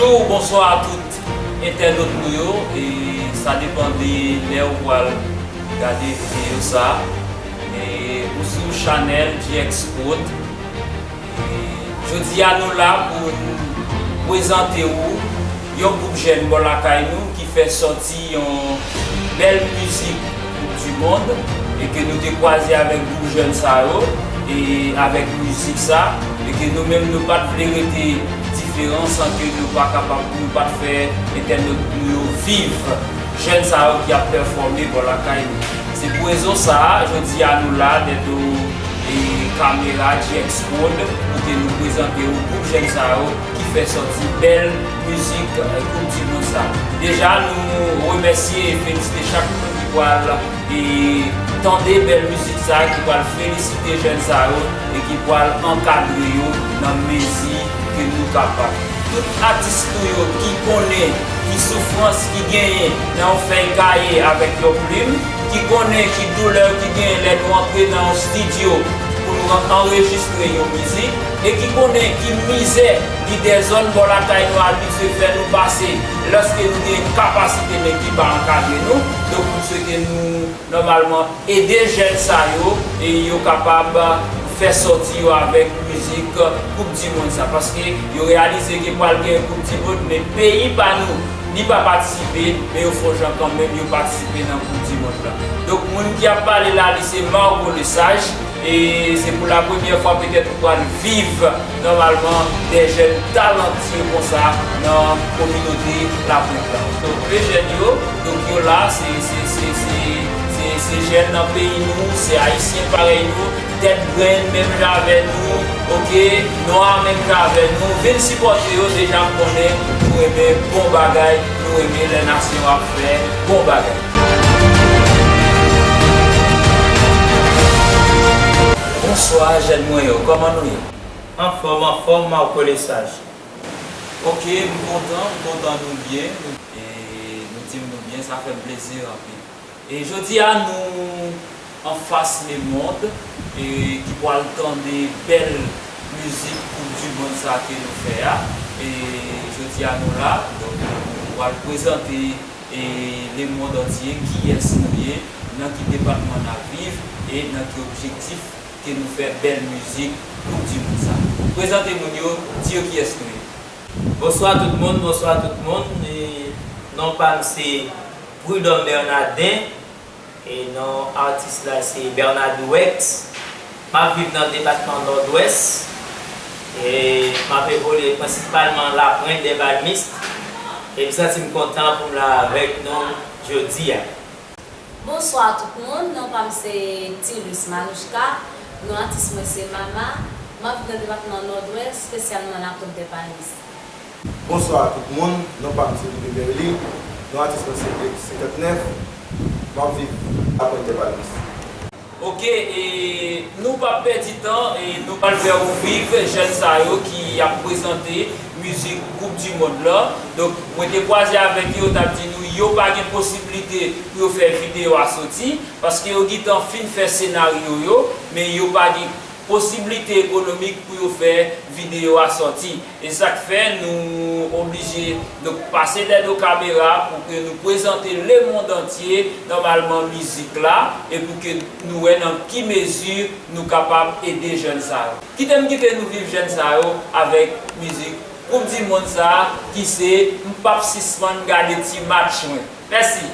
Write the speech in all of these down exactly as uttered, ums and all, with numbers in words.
Bonjou, bonswa a tout entènot nou yo. E sa depann de lè ou pral gade videyo sa. E ou sou chanèl G X Prod. E jodi a nou la pou n prezante ou yon gwoup jèn bò lakay nou ki fè sòti yon bèl mizik Koup di Mond, e ke nou te kwaze avèk gwoup jèn sa yo, e avèk mizik sa, e ke nou menm nou pa t vle rete diferan san ke nou pa kapab, nou pa t fè entènot nou yo viv jèn sa yo ki ap pèfòme bò lakay nou. Se pou rezon sa a, jodi a nou la dèyè kamera G X Prod pou ke nou prezante ou gwoup jèn sa yo ki fè sòti bèl mizik, eh, Koup di Mond sa. Deja, nou remèsye e felisite chak moun ki pral, eh, tande bèl mizik sa, ki pral felisite jèn sa yo e ki pral ankadre yo nan mezi ke nou kapab. Tout atis nou yo ki konnen ki soufrans ki genyen nan yon fèy kaye avèk yon plim, ki konnen ki doulè ki genyen lè nou antre nan yon estidyo pou nou anrejistre yon mizik, e ki konnen ki mizè lidè zòn bò lakay nou abitye fè nou pase lòske nou gen kapasite men ki pa ankadre nou. Donk, nou swete nou nòmalman ede jèn sa yo e yo kapab fè sòti yo avèk mizik Koup di Mond sa, paske yo reyalize ke pral gen Koup di Mond, men peyi pa nou, li pa patisipe, men yo fè yon jan kanmenm yo patisipe nan Koup di Mond la. Donk, moun ki ap pale la, li se Marco Lesage, e se pou la premyè fwa petèt ou pral viv nòmalman de jèn talantiye konsa nan kominote Lapwent la. Donk, de jèn yo, donk yo la, se, se, se, se, se, se jèn nan peyi nou, se ayisyen parèy nou, tèt grenn menm jan avè nou, oke, nwa menm jan avè nou, vin sipòte yo, deja m konnen nou renmen bon bagay, nou renmen lè nasyon ap fè bon bagay. Bonswa, jèn mwen yo, kòman nou ye? Anfòm, anfòm, Marco Lesage. Oke, m kontan, m kontan nou byen. E nou di m nou byen, sa fè m plezi anpil. E jodi a nou anfas lemonn, e ki pral tande bèl mizik Koup di Mond sa ke nou fè a. E jodi a nou la, donk nou pral prezante e lemonn antye kiyès nou ye, nan ki depatman n ap viv e nan ki objektif ke nou fè bèl mizik Koup di Mond sa. Prezante moun yo, di yo kiyès nou ye. Bonswa tout moun, bonswa tout moun. E non pa m se Prud'homme Bernardin. E non atis la se Bernard Wex. M ap viv nan depatman Nòdwès. E m ap evolye prensipalman Lapwent, Dèbalmis. E m santi m kontan pou m la avèk nou jodi a. Bonswa tout moun, non pa m se Tilus Manouchka, non atis mwen se Mama, m ap viv nan depatman Nòdwès, espesyalman Lapwent, Dèbalmis. Bonswa tout moun, non pa m se Louis Beverly, non atis mwen se Blake senkantnèf, m ap viv Lapwent, Dèbalmis. Oke, e nou p ap pèdi tan, e nou pral fè ou viv jèn sa yo ki ap prezante mizik Koup di Mond lan. Donk, mwen te kwaze avèk yo, yo t ap di nou yo pa gen posiblite pou yo fè videyo a soti, paske yo gentan fin fè senaryo yo, men yo pa gen posiblite ekonomik pou yo fè videyo a sòti. E sa k fè nou oblije, donk, pase dèyè do kamera pou ke nou prezante lemonn antye, nòmalman, mizik la, e pou ke nou wè nan ki mezi nou kapab ede jèn sa yo. Kite m kite nou viv jèn sa yo avèk mizik Koup di Mond sa, ki se M p ap sispann gade ti match mwen. Mèsi.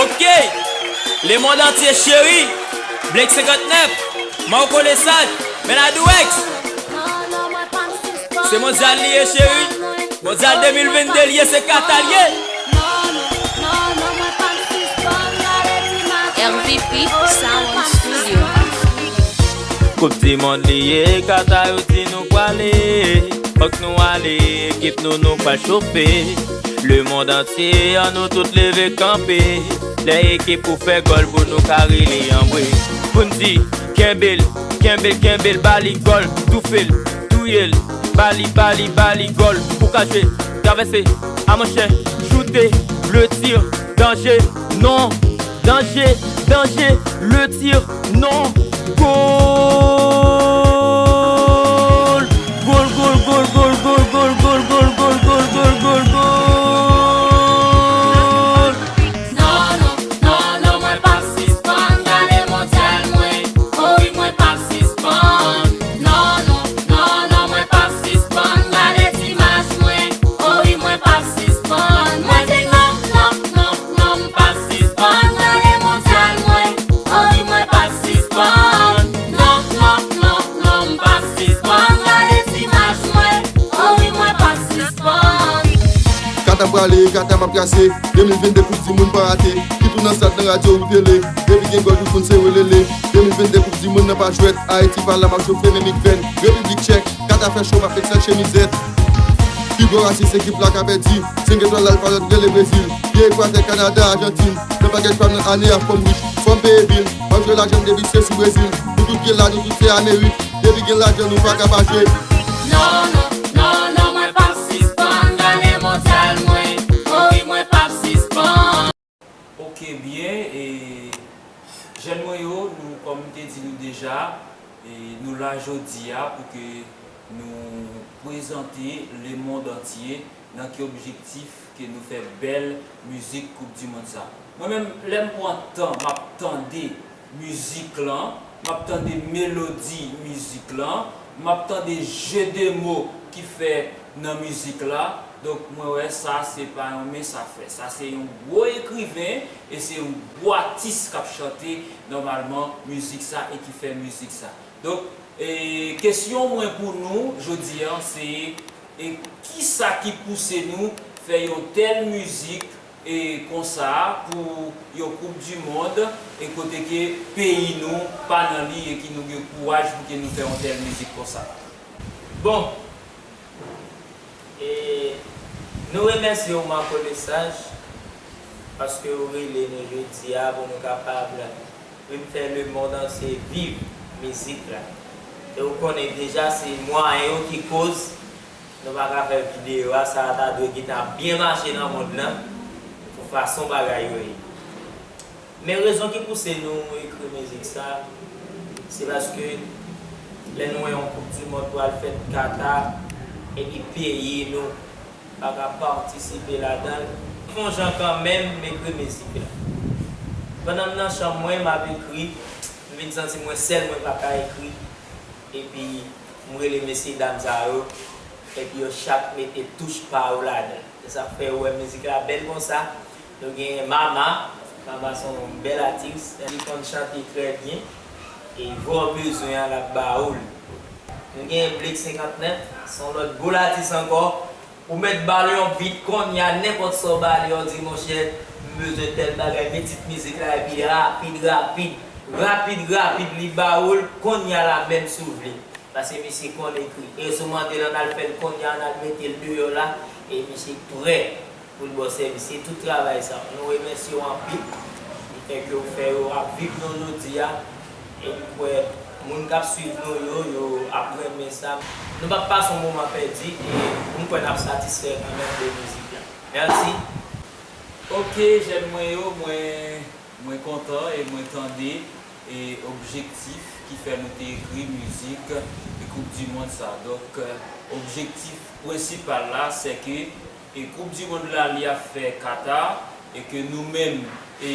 Oke! Lemonn antye cheri, Blake senkantnèf, Marco Lesage, Bernard Wex. Se mondyal li ye, cheri. Mondyal de mil vennde li ye, se Kata l ye. R V P Sound Studio. Koup di mond li ye, Kata yo di nou prale. Fòk nou ale, ekip nou, nou pral chofe. Lemonn antye, an nou tout leve kanpe. Lè ekip ou fè gòl pou nou ka rele anmwe. Pou n di, kenbe l, kenbe l, kenbe l, ba li gòl, toufe l, touye l, ba li, ba li, ba li gòl. Ou ka jwe, travèse, a manchè, choute, le tir, danje, non, danje, danje, le tir, non, gòl. Pale e kata m ap trase. De mil venn de koup di monn pa rate. Ki tou nan stad, nan radyo ou tele. Depi gen gòl tout moun se welele. De mil venn de koup di monn nan pa jwèt. Ayiti pa la m ap chofe men mik vèn. Repiblik Tchèk, kata fè cho m ap fèk sèl chemizèt. Pi gwo rasis ekip la ka pèdi. Senk etwal la l pa lòt rele Brezil. Pye Ekwatè, Kanada, Ajantin. Nan pakèt pa m nan ane a fò m rich. Fò m peye bil. M ap jwe lajan m depi se sou Brezil. Nou tout gen la, nou tout se Amerik. Depi gen lajan nou pa ka pa jwe. Non, non, non, non, mwen p ap sispann gade mondyal mwen. O wi, mwen p ap sispann. Ok, byen, e, jèn mwen yo, nou, kòm m te di nou deja, e, nou la jodi a pou ke nou prezante lemonn antye nan ki objektif ke nou fè bèl mizik koup di monn sa. Mwen menm, lè m pran tan, m ap tande mizik lan, m ap tande melodi mizik lan, m ap tande je de mo ki fè nan mizik la. Donk, mwen wè sa se pa yon mens a fè. Sa se yon gwo ekriven e se yon gwo atis k ap chante nòmalman mizik sa e ki fè mizik sa. Donk, e, kesyon mwen pou nou jodi a, se, e, kisa ki pouse nou fè yon tèl mizik, e, konsa pou yon koup di monn, e kote ke peyi nou pa nan li e ki nou gen kouraj pou ke nou fè yon tèl mizik konsa? Bon, e, nou remèsye w, Marco Lesage, paske w rele nou jodi a pou nou kapab vin fè lemonn antye viv mizik la. E w konnen deja se mwayen yo ki koz nou pa ka fè videyo a, sa a ta dwe gentan ap byen mache nan mond lan, pou fason bagay yo ye. Men rezon ki pouse nou ekri mizik sa, se paske lè nou wè yon koup di mond pral fèt Kata, epi peyi nou pa ka patisipe ladan l, m fè yon jan kanmenm m ekri mizik la. Pandan m nan chanm mwen, m ap ekri, m vin santi mwen sèl mwen pa ka ekri, epi m rele mesye dam sa yo, epi yo chak mete touch pa yo ladan l. Se sa k fè ou wè mizik la bèl konsa. Nou gen Mama, Mama se yon bèl atis, li konn chante trè byen, e vwa w bezwen an, l ap ba ou l. Nou gen Blake senkantnèf, se yon lòt boul atis ankò. Ou mèt ba l yon beat konnya, nenpòt sa w ba li a, w di, monchè, m bezwen tèl bagay, men tit mizik la, epi rapid, rapid, rapid, rapid, li ba ou l konnya la menm si w vle. Paske misye konn ekri. E si w mande l ann al fè l konnya, ann al mete l deyò la, e misye prè pou l ba w sèvis. Se tout travay sa. Nou remèsye w anpil. Li fè ke w fè yo ap viv nou jodi a. E m kwè moun k ap swiv nou yo, yo ap renmen sa. Nou p ap pase yon moman pèdi e m kwè n ap satisfè kanmenm de mizik la. Mèsi. Ok, jèn mwen yo, mwen, mwen kontan e mwen tande e objektif ki fè nou te ekri mizik e koup di mond sa. Donk, objektif prensipal la, se ke e koup di mond la, li ap fè Kata, e ke nou menm, e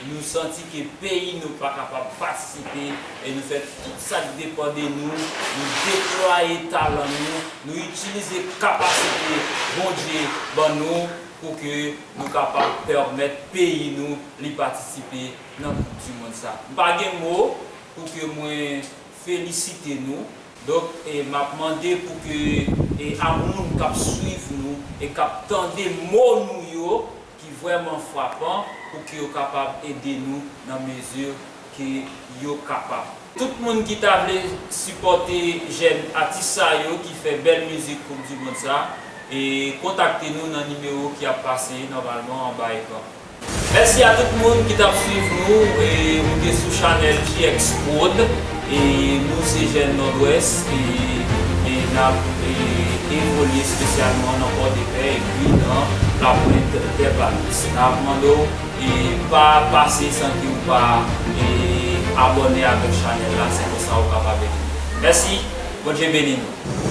nou santi ke peyi nou pa kapab patisipe, e nou fè tout sa k depann de nou, nou deplwaye talan nou, nou itilize kapasite Bondye ban nou pou ke nou kapab pèmèt peyi nou li patisipe nan koup di mond sa. M pa gen mo pou ke mwen felisite nou. Donk, e, m ap mande pou ke, e, a moun k ap swiv nou e k ap tande mo nou yo, ki vrèman frapan, pou ke yo kapab ede nou nan mezi ke yo kapab. Tout moun ki ta vle sipòte jèn atis sa yo ki fè bèl mizik koup di mond sa, e kontakte nou nan nimewo ki ap pase nòmalman anba ekran. Mèsi a tout moun ki t ap swiv nou, e nou te sou chanèl G X Prod, e nou se jèn Nòdwès, e, e n ap, e, evolye espesyalman nan Pòdepè epi nan Lapwent Dèbalans. N ap mande w, e, pa pase san ke w pa, e, abòne avèk chanèl la, se konsa w kapab ede. Mèsi, Bondye beni nou.